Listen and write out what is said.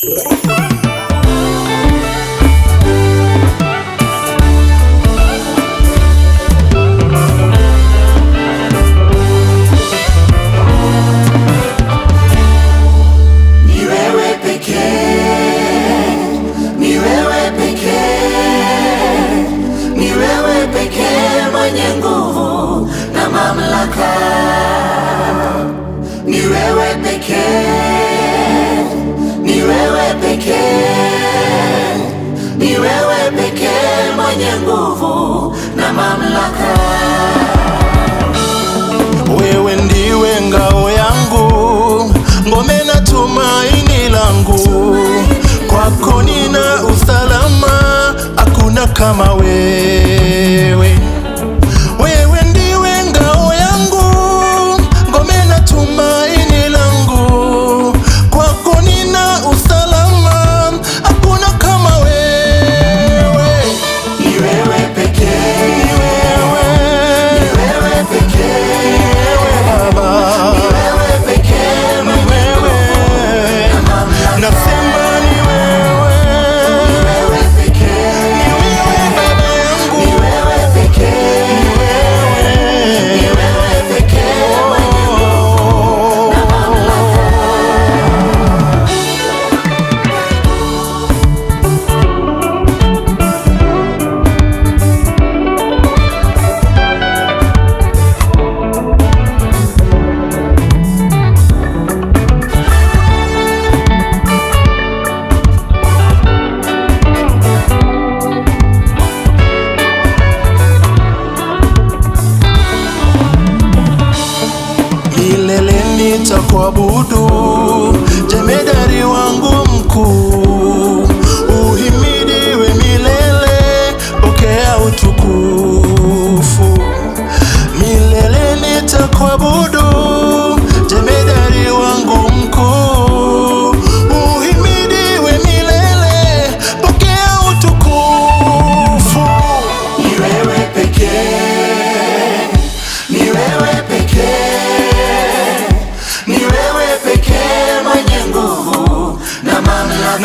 Ni wewe pekee, ni wewe pekee, ni wewe pekee mwenye nguvu na mamlaka. Ni wewe pekee, ni wewe pekee, ni wewe pekee mwenye nguvu na mamlaka. Wewe ndiwe ngao yangu, ngome na tumaini langu, kwako nina usalama, hakuna kama wewe. Wewe ndiwe ngao yangu, ngome na tumaini langu, kwako nina usalama, hakuna kama wewe. Ni wewe pekee, Ni wewe, ni wewe pekee, ni wewe Baba. ni wewe pekee mwenye Wewe, mamlaka. nasema ni wewe, Ni wewe pekee, ni wewe baba yangu, ni wewe pekee, ni wewe pekee mwenye nguvu na mamlaka. Milele nitakuabudu, jemedari wangu mkuu, uhimidiwe milele, pokea utukufu. Milele nitakuabudu, jemedari wangu mkuu, uhimidiwe milele, pokea utukufu. Ni wewe pekee, ni wewe pekee, ni wewe pekee mwenye nguvu na mamlaka.